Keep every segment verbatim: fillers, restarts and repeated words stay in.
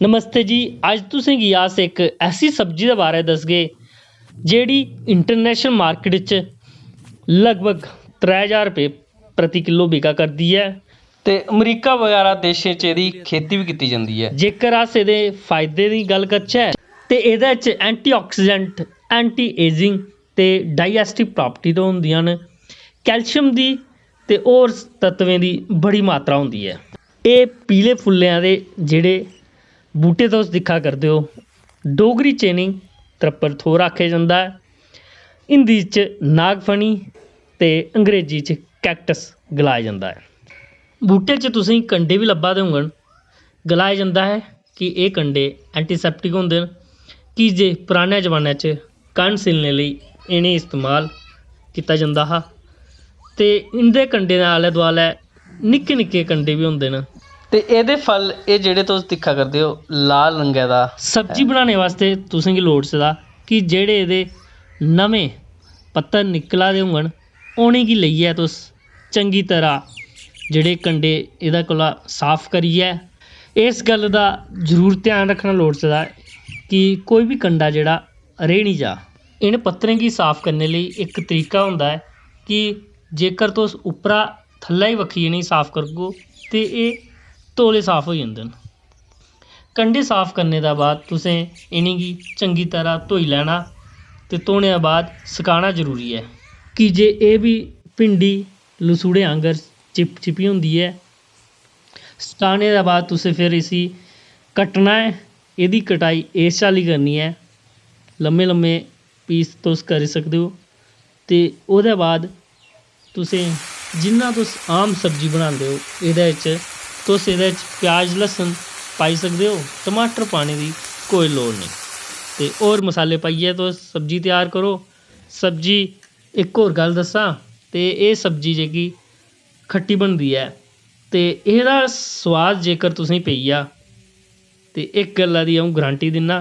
नमस्ते जी, अज्ज तुसें गी अस इक ऐसी सब्जी दे बारै दसगे जेह्ड़ी इंटरनेशनल मार्केट च लगभग त्रै ज्हार रपेऽ प्रति किलो बिका करदी ऐ। ते अमरीका बगैरा देशें च एह्दी खेती बी कीती जंदी ऐ। जेकर अस एह्दे फायदे दी गल्ल करचै ते एह्दे च एंटीआक्सीडेंट, एंटी एजिंग ते डाइजेस्टिव प्रॉपर्टी ते होंदियां न। कैल्शियम दी ते होर तत्वें दी बड़ी मात्रा होंदी ऐ। एह् पीले फुल्लें आह्ले जेह्ड़े बूह्टे तुस दिक्खा करदे ओ, डोगरी च इ'नेंगी त्रप्पर थोर आखेआ जंदा ऐ, हिंदी च नागफनी ते अंग्रेजी च कैक्टस गलाया जंदा ऐ। बूह्टे च तुसेंगी कंडे बी लब्भा दे होङन। गलाया जंदा ऐ कि एह् कंडे एंटीसेप्टिक होंदे न, की जे पराने जमाने च कन्न सिलने लेई इ'नें इस्तेमाल कीता जंदा हा। ते इं'दे कंडें दे आलै दुआलै निक्के निक्के कंडे बी होंदे न। ते एह्दे फल, एह् जेह्ड़े तुस दिक्खा करदे ओ, लाल रंगै दा सब्जी बनाने बास्तै तुसेंगी लोड़चदा कि जेह्ड़े एह्दे नमें पत्तर निकला दे होङन, उ'नेंगी लेइयै तुस चंगी तरह जेह्ड़े कंडे एह्दे कोला साफ करियै, इस गल्ल दा जरूर ध्यान रक्खना लोड़चदा ऐ कि कोई बी कंडा जेह्ड़ा रेही निं जा। इ'नें पत्तरें गी साफ करने लेई इक तरीका होंदा ऐ कि जेकर तुस उप्परा थल्लै बक्खी इ'नेंगी साफ करगो ते एह् तौले साफ होई जंदे न। कंडे साफ करने दे बाद तुसें इ'नेंगी चंगी तरह धोई लैना ते धोने दे बाद सकाना जरूरी ऐ, की जे एह् बी भिंडी लसूड़े आंगर चिपचिपी होंदी ऐ। सकाने दे बाद तुसें फिर इसी कट्टना ऐ। एह्दी कटाई इस चाल्ली करनी ऐ, लम्मे लम्मे पीस तुस करी सकदे ओ। ते ओह्दे बाद तुसें जिन्ना तुस आम सब्जी बनांदे ओ, एह्दे च तुस एह्दे च प्याज, लस्सन पाई सकदे ओ, टमाटर पाने दी कोई लोड़ नेईं। ते होर मसाले पाइयै तुस सब्जी त्यार करो। सब्जी, इक होर गल्ल दस्सां, ते एह् सब्जी जेह्की खट्टी बनदी ऐ, ते एह्दा सोआद जेकर तुसेंगी पेई जा, ते इक गल्ला दी अ'ऊं गारंटी दिन्ना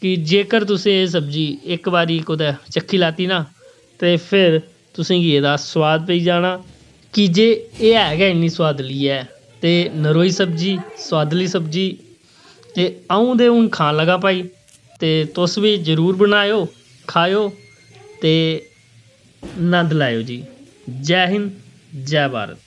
कि जेकर तुसें एह् सब्जी इक बारी कुतै चक्खी लैती ना, ते फिर तुसेंगी एह्दा सोआद पेई जाना, की जे एह् है गै इन्नी सोआदली ऐ। ते नरोई सब्जी, सोआदली सब्जी, ते अ'ऊं ते हून खान लगा भाई, ते तुस बी जरूर बनाएओ, खाएओ ते नंद लैएओ जी। जै हिंद, जै भारत।